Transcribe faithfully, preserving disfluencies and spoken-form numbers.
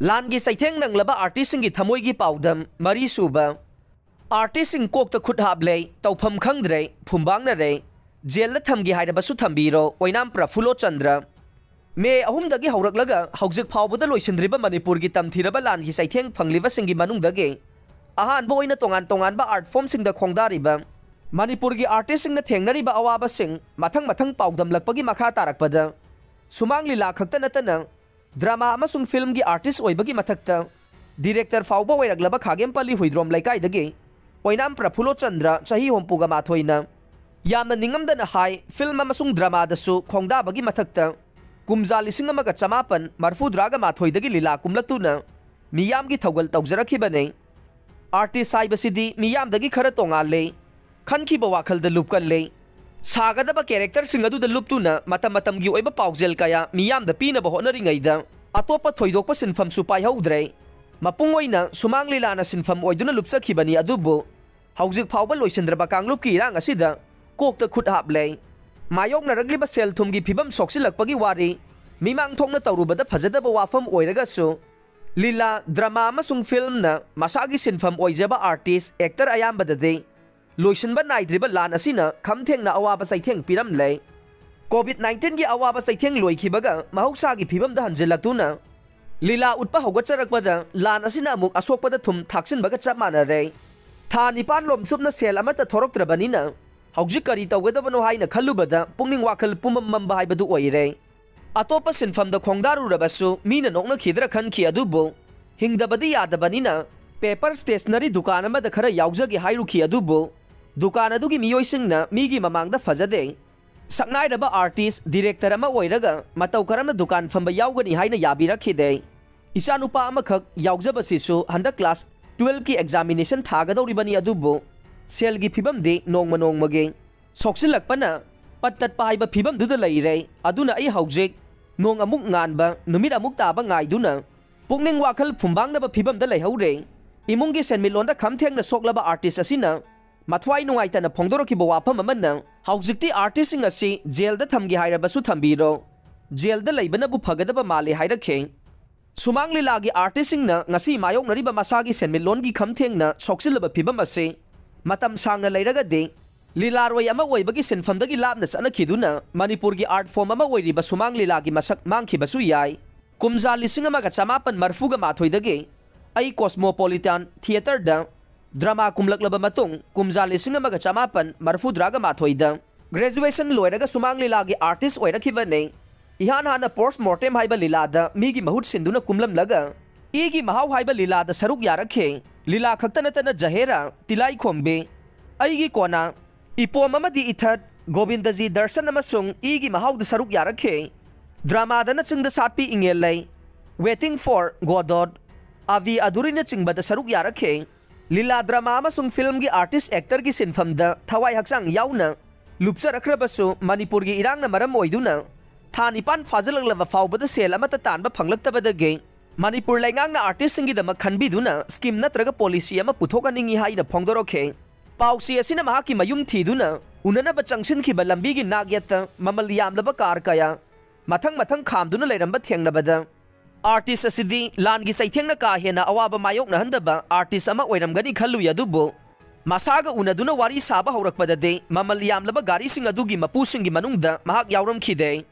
ꯂꯥꯟꯒꯤ ꯆꯩꯊꯦꯡ ꯅꯪꯂꯕ ꯑꯥꯔꯇꯤꯁꯁꯤꯡꯒꯤ ꯊꯃꯣꯏꯒꯤ ꯄꯥꯎꯗꯝ ꯃꯔꯤ ꯁꯨꯕ꯫ ꯑꯥꯔꯇꯤꯁꯁꯤꯡ ꯀꯣꯛꯇ ꯈꯨꯠ ꯍꯥꯞꯂꯦ, ꯇꯧꯐꯝ ꯈꯪꯗ꯭ꯔꯦ, ꯐꯨꯝꯕꯥꯡꯅꯔꯦ꯫ ꯖꯦꯜꯗ ꯊꯝꯒꯦ ꯍꯥꯏꯔꯕꯁꯨ ꯊꯝꯕꯤꯔꯣ, ꯑꯣꯏꯅꯥꯝ ꯄ꯭ꯔꯐꯨꯜꯂꯣ ꯆꯟꯗ꯭ꯔ꯫ ꯃꯦ ꯑꯍꯨꯝꯗꯒꯤ ꯍꯧꯔꯛꯂꯒ ꯍꯧꯖꯤꯛ ꯐꯥꯎꯕꯗ ꯂꯣꯏꯁꯤꯟꯗ꯭ꯔꯤꯕ ꯃꯅꯤꯄꯨꯔꯒꯤ ꯇꯝꯊꯤꯔꯕ ꯂꯥꯟꯒꯤ ꯆꯩꯊꯦꯡ ꯐꯪꯂꯤꯕꯁꯤꯡꯒꯤ ꯃꯅꯨꯡꯗꯒꯤ ꯑꯍꯥꯟꯕ ꯑꯣꯏꯅ ꯇꯣꯉꯥꯟ ꯇꯣꯉꯥꯟꯕ ꯑꯥꯔꯠ ꯐꯣꯝꯁꯤꯡꯗ ꯈꯣꯡꯗꯥꯔꯤꯕ ꯃꯅꯤꯄꯨꯔꯒꯤ ꯑꯥꯔꯇꯤꯁꯁꯤꯡꯅ ꯊꯦꯡꯅꯔꯤꯕ ꯑꯋꯥꯕꯁꯤꯡ ꯃꯊꯪ ꯃꯊꯪ ꯄꯥꯎꯗꯝꯂꯛꯄꯒꯤ ꯃꯈꯥ ꯇꯥꯔꯛꯄꯗ, ꯁꯨꯃꯥꯡ ꯂꯤꯂꯥ ꯈꯛꯇ ꯅꯠꯇꯅ ꯗ꯭ꯔꯃꯥ ꯑꯃꯁꯨꯡ ꯐꯤꯜꯝꯒꯤ ꯑꯥꯔꯇꯤꯁ ꯑꯣꯏꯕꯒꯤ ꯃꯊꯛꯇ ꯗꯤꯔꯦꯛꯇꯔ ꯐꯥꯎꯕ ꯑꯣꯏꯔꯛꯂꯕ ꯈꯥꯒꯦꯝꯄꯜꯂꯤ ꯍꯨꯏꯗ꯭ꯔꯣꯝ ꯂꯩꯀꯥꯏꯗꯒꯤ ꯑꯣꯏꯅꯥꯝ ꯄ꯭ꯔꯐꯨꯜꯂꯣ ꯆꯟꯗ꯭ꯔ, ꯆꯍꯤ ꯍꯨꯝꯐꯨꯒ ꯃꯥꯊꯣꯏꯅ ꯌꯥꯝꯅ ꯅꯤꯡꯉꯝꯗꯅ ꯍꯥꯏ, ꯐꯤꯜꯝ ꯑꯃꯁꯨꯡ ꯗ꯭ꯔꯃꯥꯗꯁꯨ ꯈꯣꯡꯗꯥꯕꯒꯤ ꯃꯊꯛꯇ ꯀꯨꯝꯖꯥ ꯂꯤꯁꯤꯡ ꯑꯃꯒ ꯆꯃꯥꯄꯟ ꯃꯔꯐꯨꯇꯔꯥꯒ ꯃꯥꯊꯣꯏꯗꯒꯤ ꯂꯤꯂꯥ ꯀꯨꯝꯂꯛꯇꯨꯅ ꯃꯤꯌꯥꯝꯒꯤ ꯊꯧꯒꯜ ꯇꯧꯖꯔꯛꯈꯤꯕꯅꯤ꯫ ꯑꯥꯔꯇꯤꯁ ꯍꯥꯏꯕꯁꯤꯗꯤ ꯃꯤꯌꯥꯝꯗꯒꯤ ꯈꯔ ꯇꯣꯉꯥꯜꯂꯤ꯫ ꯈꯟꯈꯤꯕ ꯋꯥꯈꯜꯗ ꯂꯨꯞꯀꯜꯂꯤ꯫ ꯁꯥꯒꯗꯕ ꯀꯦꯔꯦꯛꯇꯔꯁꯤꯡ ꯑꯗꯨꯗ ꯂꯨꯞꯇꯨꯅ ꯃꯇꯝ ꯃꯇꯝꯒꯤ ꯑꯣꯏꯕ ꯄꯥꯎꯖꯦꯜ ꯀꯌꯥ ꯃꯤꯌꯥꯝꯗ ꯄꯤꯅꯕ ꯍꯣꯠꯅꯔꯤꯉꯩꯗ ꯑꯇꯣꯞꯄ ꯊꯣꯏꯗꯣꯛꯄ ꯁꯤꯟꯐꯝꯁꯨ ꯄꯥꯏꯍꯧꯗ꯭ꯔꯦ꯫ ꯃꯄꯨꯡ ꯑꯣꯏꯅ ꯁꯨꯃꯥꯡ ꯂꯤꯂꯥꯅ ꯁꯤꯟꯐꯝ ꯑꯣꯏꯗꯨꯅ ꯂꯨꯞꯆꯈꯤꯕꯅꯤ, ꯑꯗꯨꯕꯨ ꯍꯧꯖꯤꯛ ꯐꯥꯎꯕ ꯂꯣꯏꯁꯤꯟꯗ꯭ꯔꯕ ꯀꯥꯡꯂꯨꯞꯀꯤ ꯏꯔꯥꯡ ꯑꯁꯤꯗ ꯀꯣꯛꯇ ꯈꯨꯠ ꯍꯥꯞꯂꯦ꯫ ꯃꯥꯌꯣꯛꯅꯔꯛꯂꯤꯕ ꯁꯦꯜ ꯊꯨꯝꯒꯤ ꯐꯤꯕꯝ ꯁꯣꯛꯆꯤꯜꯂꯛꯄꯒꯤ ꯋꯥꯔꯤ ꯃꯤꯃꯥꯡ ꯊꯣꯛꯅ ꯇꯧꯔꯨꯕꯗ ꯐꯖꯗꯕ ꯋꯥꯐꯝ ꯑꯣꯏꯔꯒꯁꯨ, ꯂꯤꯂꯥ, ꯗ꯭ꯔꯃꯥ ꯑꯃꯁꯨꯡ ꯐꯤꯜꯝꯅ ꯃꯁꯥꯒꯤ ꯁꯤꯟꯐꯝ ꯑꯣꯏꯖꯕ ꯑꯥꯔꯇꯤꯁ, ꯑꯦꯛꯇꯔ ꯑꯌꯥꯝꯕꯗꯗꯤ ꯂꯣꯏꯁꯤꯟꯕ ꯅꯥꯏꯗ꯭ꯔꯤꯕ ꯂꯥꯟ ꯑꯁꯤꯅ ꯈꯝ ꯊꯦꯡꯅ ꯑꯋꯥꯕ ꯆꯩꯊꯦꯡ ꯄꯤꯔꯝꯂꯦ꯫ ꯀꯣꯚꯤꯗ ꯅꯥꯏꯟꯇꯤꯟꯒꯤ ꯑꯋꯥꯕ ꯆꯩꯊꯦꯡ ꯂꯣꯏꯈꯤꯕꯒ ꯃꯍꯧꯁꯥꯒꯤ ꯐꯤꯕꯝꯗ ꯍꯟꯖꯤꯜꯂꯛꯇꯨꯅ ꯂꯤꯂꯥ ꯎꯠꯄ ꯍꯧꯒꯠꯆꯔꯛꯄꯗ ꯂꯥꯟ ꯑꯁꯤꯅ ꯑꯃꯨꯛ ꯑꯁꯣꯛꯄꯗ ꯊꯨꯝ ꯊꯥꯛꯆꯤꯟꯕꯒ ꯆꯞ ꯃꯥꯟꯅꯔꯦ꯫ ꯊꯥ ꯅꯤꯄꯥꯟ ꯂꯣꯝ ꯆꯨꯞꯅ ꯁꯦꯜ ꯑꯃꯠꯇ ꯊꯣꯔꯛꯇ꯭ꯔꯕꯅꯤꯅ ꯍꯧꯖꯤꯛ ꯀꯔꯤ ꯇꯧꯒꯗꯕꯅꯣ ꯍꯥꯏꯅ ꯈꯜꯂꯨꯕꯗ ꯄꯨꯛꯅꯤꯡ ꯋꯥꯈꯜ ꯄꯨꯝꯃꯝ ꯃꯝꯕ ꯍꯥꯏꯕꯗꯨ ꯑꯣꯏꯔꯦ꯫ ꯑꯇꯣꯞꯄ ꯁꯤꯟꯐꯝꯗ ꯈꯣꯡꯗꯥꯔꯨꯔꯕꯁꯨ ꯃꯤꯅ ꯅꯣꯛꯅꯈꯤꯗ꯭ꯔꯥ ꯈꯟꯈꯤ, ꯑꯗꯨꯕꯨ ꯍꯤꯡꯗꯕꯗꯤ ꯌꯥꯗꯕꯅꯤꯅ ꯄꯦꯄꯔ ꯁ꯭ꯇꯦꯁꯅꯔꯤ ꯗꯨꯀꯥꯟ ꯑꯃꯗ ꯈꯔ ꯌꯥꯎꯖꯒꯦ ꯍꯥꯏꯔꯨꯈꯤ, ꯑꯗꯨꯕꯨ ꯗꯨꯀꯥꯟ ꯑꯗꯨꯒꯤ ꯃꯤꯑꯣꯏꯁꯤꯡꯅ ꯃꯤꯒꯤ ꯃꯃꯥꯡꯗ ꯐꯖꯗꯦ, ꯁꯛꯅꯥꯏꯔꯕ ꯑꯥꯔꯇꯤꯁ, ꯗꯤꯔꯦꯛꯇꯔ ꯑꯃ ꯑꯣꯏꯔꯒ ꯃꯇꯧ ꯀꯔꯝꯅ ꯗꯨꯀꯥꯟ ꯐꯝꯕ ꯌꯥꯎꯒꯅꯤ ꯍꯥꯏꯅ ꯌꯥꯕꯤꯔꯛꯈꯤꯗꯦ꯫ ꯏꯆꯥꯅꯨꯄꯥ ꯑꯃꯈꯛ ꯌꯥꯎꯖꯕꯁꯤꯁꯨ ꯍꯟꯗꯛ ꯀ꯭ꯂꯥꯁ ꯇꯨꯋꯦꯜꯐꯀꯤ ꯑꯦꯛꯖꯥꯃꯤꯅꯦꯁꯟ ꯊꯥꯒꯗꯧꯔꯤꯕꯅꯤ, ꯑꯗꯨꯕꯨ ꯁꯦꯜꯒꯤ ꯐꯤꯕꯝꯗꯤ ꯅꯣꯡꯃ ꯅꯣꯡꯃꯒꯤ ꯁꯣꯛꯆꯤꯜꯂꯛꯄꯅ ꯄꯠ ꯇꯠꯄ ꯍꯥꯏꯕ ꯐꯤꯕꯝꯗꯨꯗ ꯂꯩꯔꯦ꯫ ꯑꯗꯨꯅ ꯑꯩ ꯍꯧꯖꯤꯛ ꯅꯣꯡ ꯑꯃꯨꯛ ꯉꯥꯟꯕ, ꯅꯨꯃꯤꯠ ꯑꯃꯨꯛ ꯇꯥꯕ ꯉꯥꯏꯗꯨꯅ ꯄꯨꯛꯅꯤꯡ ꯋꯥꯈꯜ ꯐꯨꯝꯕꯥꯡꯅꯕ ꯐꯤꯕꯝꯗ ꯂꯩꯍꯧꯔꯦ꯫ ꯏꯃꯨꯡꯒꯤ ꯁꯦꯟꯃꯤꯠꯂꯣꯟꯗ ꯈꯝ ꯊꯦꯡꯅ ꯁꯣꯛꯂꯕ ꯑꯥꯔꯇꯤꯁ ꯑꯁꯤꯅ ꯃꯊ꯭ꯋꯥꯏ ꯅꯨꯡꯉꯥꯏꯇꯅ ꯐꯣꯡꯗꯣꯔꯛꯈꯤꯕ ꯋꯥꯐꯝ ꯑꯃꯅ, ꯍꯧꯖꯤꯛꯇꯤ ꯑꯥꯔꯇꯤꯁꯁꯤꯡ ꯑꯁꯤ ꯖꯦꯜꯗ ꯊꯝꯒꯦ ꯍꯥꯏꯔꯕꯁꯨ ꯊꯝꯕꯤꯔꯣ, ꯖꯦꯜꯗ ꯂꯩꯕꯅꯕꯨ ꯐꯒꯗꯕ ꯃꯥꯜꯂꯤ ꯍꯥꯏꯔꯛꯈꯤ꯫ ꯁꯨꯃꯥꯡ ꯂꯤꯂꯥꯒꯤ ꯑꯥꯔꯇꯤꯁꯁꯤꯡꯅ ꯉꯁꯤ ꯃꯥꯌꯣꯛꯅꯔꯤꯕ ꯃꯁꯥꯒꯤ ꯁꯦꯟꯃꯤꯠꯂꯣꯟꯒꯤ ꯈꯝ ꯊꯦꯡꯅ ꯁꯣꯛꯆꯤꯜꯂꯕ ꯐꯤꯕꯝ ꯑꯁꯤ ꯃꯇꯝ ꯁꯥꯡꯅ ꯂꯩꯔꯒꯗꯤ ꯂꯤꯂꯥꯔꯣꯏ ꯑꯃ ꯑꯣꯏꯕꯒꯤ ꯁꯤꯟꯐꯝꯗꯒꯤ ꯂꯥꯞꯅ ꯆꯠꯅꯈꯤꯗꯨꯅ ꯃꯅꯤꯄꯨꯔꯒꯤ ꯑꯥꯔꯠ ꯐꯣꯔꯝ ꯑꯃ ꯑꯣꯏꯔꯤꯕ ꯁꯨꯃꯥꯡ ꯂꯤꯂꯥꯒꯤ ꯃꯁꯛ ꯃꯥꯡꯈꯤꯕꯁꯨ ꯌꯥꯏ꯫ ꯀꯨꯝꯖꯥ ꯂꯤꯁꯤꯡ ꯑꯃꯒ ꯆꯃꯥꯄꯟ ꯃꯔꯐꯨꯒ ꯃꯥꯊꯣꯏꯗꯒꯤ ꯑꯩ ꯀꯣꯁꯃꯣꯄꯣꯂꯤꯇꯥꯟ ꯊꯤꯌꯦꯇꯔꯗ ꯗ꯭ꯔꯃꯥ ꯀꯨꯝꯂꯛꯂꯕ ꯃꯇꯨꯡ ꯀꯨꯝꯖꯥ ꯂꯤꯁꯤꯡ ꯑꯃꯒ ꯆꯃꯥꯄꯟ ꯃꯔꯐꯨꯇꯔꯥꯒ ꯃꯥꯊꯣꯏꯗ ꯒ꯭ꯔꯦꯖꯨꯑꯦꯁꯟ ꯂꯣꯏꯔꯒ ꯁꯨꯃꯥꯡ ꯂꯤꯂꯥꯒꯤ ꯑꯥꯔꯇꯤꯁ ꯑꯣꯏꯔꯛꯈꯤꯕꯅꯤ꯫ ꯏꯍꯥꯟ ꯍꯥꯟꯅ ꯄꯣꯁ ꯃꯣꯔꯇꯦꯝ ꯍꯥꯏꯕ ꯂꯤꯂꯥꯗ ꯃꯤꯒꯤ ꯃꯍꯨꯠ ꯁꯤꯟꯗꯨꯅ ꯀꯨꯝꯂꯝꯂꯒ ꯏꯒꯤ ꯃꯍꯥꯎ ꯍꯥꯏꯕ ꯂꯤꯂꯥꯗ ꯁꯔꯨꯛ ꯌꯥꯔꯛꯈꯤ꯫ ꯂꯤꯂꯥ ꯈꯛꯇ ꯅꯠꯇꯅ ꯖꯍꯦꯔꯥ, ꯇꯤꯂꯥꯏꯈꯣꯝꯕꯤ, ꯑꯩꯒꯤ ꯀꯣꯅꯥ, ꯏꯄꯣꯝ ꯑꯃꯗꯤ ꯏꯊꯠ, ꯒꯣꯕꯤꯟꯗꯖꯤ ꯗꯔꯁꯟ ꯑꯃꯁꯨꯡ ꯏꯒꯤ ꯃꯍꯥꯎꯗ ꯁꯔꯨꯛ ꯌꯥꯔꯛꯈꯤ꯫ ꯗ꯭ꯔꯃꯥꯗꯅ ꯆꯤꯡꯗ ꯁꯥꯠꯄꯤ ꯏꯉꯦꯜ ꯂꯩ, Waiting for Godot, ꯑꯚꯤ ꯑꯙꯨꯔꯤꯅꯆꯤꯡꯕꯗ ꯁꯔꯨꯛ ꯌꯥꯔꯛꯈꯤ꯫ ꯂꯤꯂꯥ ꯗ꯭ꯔꯃꯥ ꯑꯃꯁꯨꯡ ꯐꯤꯜꯝꯒꯤ ꯑꯥꯔꯇꯤꯁ ꯑꯦꯛꯇꯔꯒꯤ ꯁꯤꯟꯐꯝꯗ ꯊꯋꯥꯏ ꯍꯛꯆꯥꯡ ꯌꯥꯎꯅ ꯂꯨꯞꯆꯔꯛꯈ꯭ꯔꯕꯁꯨ ꯃꯅꯤꯄꯨꯔꯒꯤ ꯏꯔꯥꯡꯅ ꯃꯔꯝ ꯑꯣꯏꯗꯨꯅ ꯊꯥ ꯅꯤꯄꯥꯟ ꯐꯥꯖꯤꯜꯂꯛꯂꯕ ꯐꯥꯎꯕꯗ ꯁꯦꯜ ꯑꯃꯠꯇ ꯇꯥꯟꯕ ꯐꯪꯂꯛꯇꯕꯗꯒꯤ ꯃꯅꯤꯄꯨꯔ ꯂꯩꯉꯥꯛꯅ ꯑꯥꯔꯇꯤꯁꯁꯤꯡꯒꯤꯗꯃꯛ ꯈꯟꯕꯤꯗꯨꯅ ꯁ꯭ꯀꯤꯝ ꯅꯠꯇ꯭ꯔꯒ ꯄꯣꯂꯤꯁꯤ ꯑꯃ ꯄꯨꯊꯣꯛꯍꯟꯅꯤꯡꯏ ꯍꯥꯏꯅ ꯐꯣꯡꯗꯣꯔꯛꯈꯤ꯫ ꯄꯥꯎꯆꯦ ꯑꯁꯤꯅ ꯃꯍꯥꯛꯀꯤ ꯃꯌꯨꯝ ꯊꯤꯗꯨꯅ ꯎꯅꯅꯕ ꯆꯪꯁꯤꯟꯈꯤꯕ ꯂꯝꯕꯤꯒꯤ ꯅꯥꯛꯌꯦꯠꯇ ꯃꯃꯜ ꯌꯥꯝꯂꯕ ꯀꯥꯔ ꯀꯌꯥ ꯃꯊꯪ ꯃꯊꯪ ꯈꯥꯝꯗꯨꯅ ꯂꯩꯔꯝꯕ ꯊꯦꯡꯅꯕꯗ ꯑꯥꯔꯇꯤꯁ ꯑꯁꯤꯗꯤ ꯂꯥꯟꯒꯤ ꯆꯩꯊꯦꯡꯅ ꯀꯥ ꯍꯦꯟꯅ ꯑꯋꯥꯕ ꯃꯥꯌꯣꯛꯅꯍꯟꯗꯕ ꯑꯥꯔꯇꯤꯁ ꯑꯃ ꯑꯣꯏꯔꯝꯒꯅꯤ ꯈꯜꯂꯨꯏ, ꯑꯗꯨꯕꯨ ꯃꯁꯥꯒ ꯎꯅꯗꯨꯅ ꯋꯥꯔꯤ ꯁꯥꯕ ꯍꯧꯔꯛꯄꯗꯗꯤ ꯃꯃꯜ ꯌꯥꯝꯂꯕ ꯒꯥꯔꯤꯁꯤꯡ ꯑꯗꯨꯒꯤ ꯃꯄꯨꯁꯤꯡꯒꯤ ꯃꯅꯨꯡꯗ ꯃꯍꯥꯛ ꯌꯥꯎꯔꯝꯈꯤꯗꯦ꯫